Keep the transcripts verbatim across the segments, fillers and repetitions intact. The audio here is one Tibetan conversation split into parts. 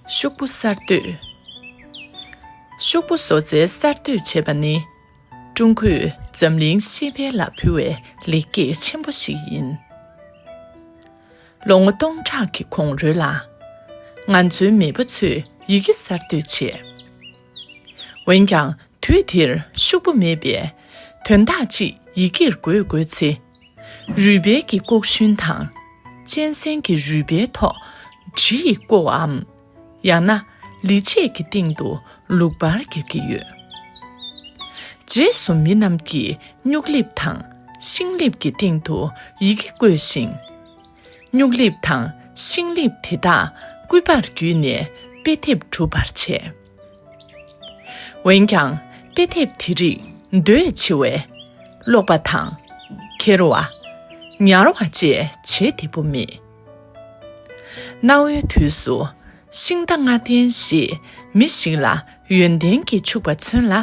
ཤོག་བུ་གསར་གཏོད། ཤོག་བུ་བཟོ་རྩལ་གསར་གཏོད་བྱེད་པ་ནི། ཀྲུང་གོས་འཛམ་གླིང་ཤེས་དཔལ་ལ་ཕུལ་བའི་ལེགས་སྐྱེས་ཆེན་པོ་ཞིག་ཡིན། ལོ་ངོ་སྟོང་ཕྲག་གི་གོང་རོལ་ལ། ང་ཚོའི་མེས་པོ་ཚོས་ཡི་གེ་གསར་གཏོད་བྱས། འོན་ཀྱང་། དུས་དེར་ཤོག་བུ་མེད་པས། དོན་དག་ཅིག་ཡི་གེར་འགོད་དགོས་ཚེ། རུས་སྦལ་གྱི་ལྐོག་ཤུན་དང་། གཅན་གཟན་གྱི་རུས་སྦལ་ཐོག་གྲི་ཡིས་བརྐོ་བའམ། ཡང་ན། ལི་ཆས་ཀྱི་སྟེང་དུ་ལུག་པར་རྒྱག་གི་ཡོད། རྗེས་སུ་མི་རྣམས་ཀྱིས་སྨྱུག་ལེབ་དང་ཤིང་ལེབ་ཀྱི་སྟེང་དུ་ཡི་གེ་བརྐོས་ཤིང་། སྨྱུག་ལེབ་དང་ཤིང་ལེབ་དེ་དག་སྐུད་པར་བརྒྱུས་ནས་དཔེ་དེབ་གྲུབ་པར་བྱས། འོན་ཀྱང་། དཔེ་དེབ་དེ་རིགས་འདོད་ཆེ་བས། སློག་པ་དང་། ཁྱེར་བ། ཉར་བ་བཅས་བྱེད་བདེ་པོ་མེད། གནའ་བོའི་དུས་སུ། ཤིང་རྟ་ལྔ་ལྡན་ཞེས་མི་ཞིག་ལ་ཡོན་ཏན་གྱིས་ཕྱུག་པ་མཚོན་ལ།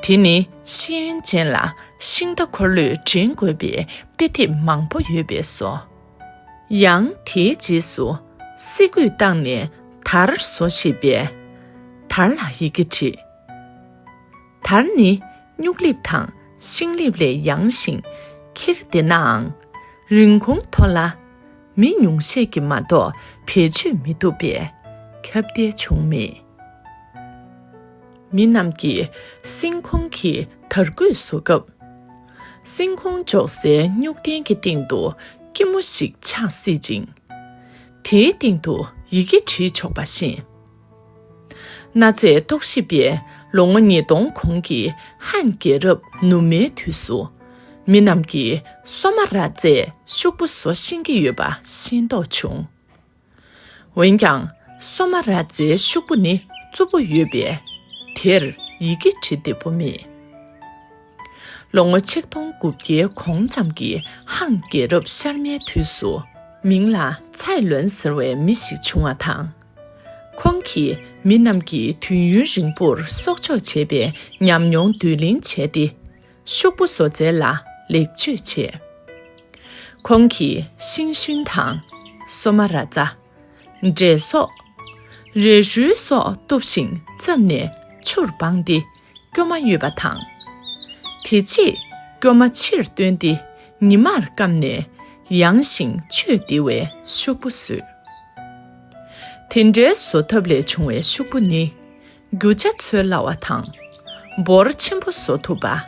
དེ་ནི་ཤེས་ཡོན་ཅན་ལ་ཤིང་རྟ་འཁོར་ལོས་འདྲེན་དགོས་པའི་དཔེ་དེབ་མང་པོ་ཡོད་པས་སོ། ཡང་དེའི་རྗེས་སུ་སི་ཀུས་བཏགས་ནས་དར་བཟོ་ཞེས་པས། དར་ལ་ཡི་གེ་བྲིས། དར་ནི་སྨྱུག་ལེབ་དང་ཤིང་ལེབ་ལས་ཡང་ཞིང་འཁྱེར་བདེ་ནའང་། རིན་གོང་མཐོ་ལ། མི་ཉུང་ཤས་ཀྱིས་མ་གཏོགས་བེད་སྤྱོད་མི་ཐུབ་པས་ཁྱབ་གདལ་བྱུང་མེད། མི་རྣམས་ཀྱིས་སེམས་ཁོང་གི་དར་སྐུད་བཟོ་སྐབས། སེམས་ཁོང་འཇོག་སའི་སྨྱུག་རྟེན་གྱི་སྟེང་དུ་སྐྱི་མོ་ཞིག་ཆགས་སྲིད་ཅིང་། དེའི་སྟེང་དུ་ཡི་གེ་བྲིས་ཆོག་པ་བཞིན། གནའ་རྫས་རྟོག་ཞིབ་པས་ལོ་ངོ་ཉིས་སྟོང་གོང་གི་ཧན་རྒྱལ་རབས་ནུབ་མའི་དུས་སུ། མི་རྣམས་ཀྱིས་སོ་མ་ར་རྫས་ཤོག་བུ་བཟོ་ཤེས་ཀྱི་ཡོད་པ་ཤེས་རྟོགས་བྱུང་། འོན་ཀྱང་། སོ་མ་ར་རྫའི་ཤོག་བུ་ནི་རྩུབ་པོ་ཡོད་པས། དེར་ཡི་གེ་བྲི་བདེ་པོ་མེད། ལོ་ངོ་ཆིག་སྟོང་དགུ་བརྒྱའི་གོང་ཙམ་གྱི་ཧང་རྒྱལ་རབས་ཤར་མའི་དུས་སུ། མིང་ལ་ཚའེ་ལོན་ཟེར་བའི་མི་ཞིག་བྱུང་བ་དང་། ཁོང་གིས་མི་རྣམས་ཀྱིས་དུས་ཡུན་རིང་པོར་གསོག་འཇོག་བྱས་པའི་ཉམས་མྱོང་བསྡུ་ལེན་བྱས་ཏེ། ཤོག་བུ་བཟོ་རྩལ་ལ་ལེགས་བཅོས་བྱས། ཁོང་གིས་ཤིང་ཤུན་དང་། སོ་མ་ར་རྫ། འབྲས་སོགས། རས་ཧྲུལ་སོགས་གཏུབས་ཤིང་བཙབས་ནས་ཆུར་སྦངས་ཏེ་སྐྱོ་མ་གཡོས་པ་དང་། དེ་རྗེས་སྐྱོ་མ་ཕྱིར་བཏོན་ཏེ་ཉི་མར་བསྐམས་ནས་ཡང་ཞིང་བཅོས་ཏེ་བའི་ཤོག་བུ་བཟོས། དེ་འདྲའི་བཟོ་ཐབས་ལས་བྱུང་བའི་ཤོག་བུ་ནི། རྒྱུ་ཆ་འཚོལ་སླ་བ་དང་། འབོར་ཆེན་པོ་བཟོ་ཐུབ་པ།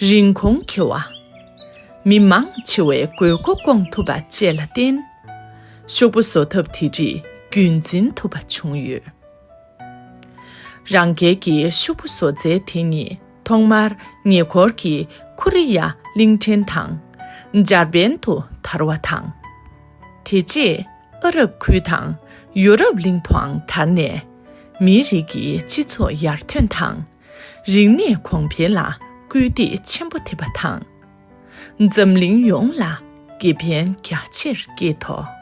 རིན་གོང་ཁེ་བ། མི་མང་ཆེ་བའི་དགོས་མཁོ་སྐོང་ཐུབ་པ་བཅས་ལ་བརྟེན། ཤོག་བུ་བཟོ་ཐབས་དེ་རིགས་རྒྱུན་འཛིན་ཐུབ་པ་བྱུང་ཡོད། རང་རྒྱལ་གྱི་ཤོག་བུ་བཟོ་རྩལ་དེ་ཉིད་ཐོག་མར་ཉེ་འཁོར་གྱི་ཁོ་རི་ཡ་གླིང་ཕྲན་དང་འཇར་པན་དུ་དར་བ་དང་། དེ་རྗེས་ཨ་རབ་ཁུལ་དང་ཡོ་རབ་གླིང་དུའང་དར་ནས། མིའི་རིགས་ཀྱི་སྤྱི་ཚོགས་ཡར་ཐོན་དང་། རིག་གནས་གོང་འཕེལ་ལ་སྐུལ་འདེད་ཆེན་པོ་ཐེབས་པ་དང་། འཛམ་གླིང་ཡོངས་ལ་དགེ་ཕན་རྒྱ་ཆེར་བསྐྱེད་དོ།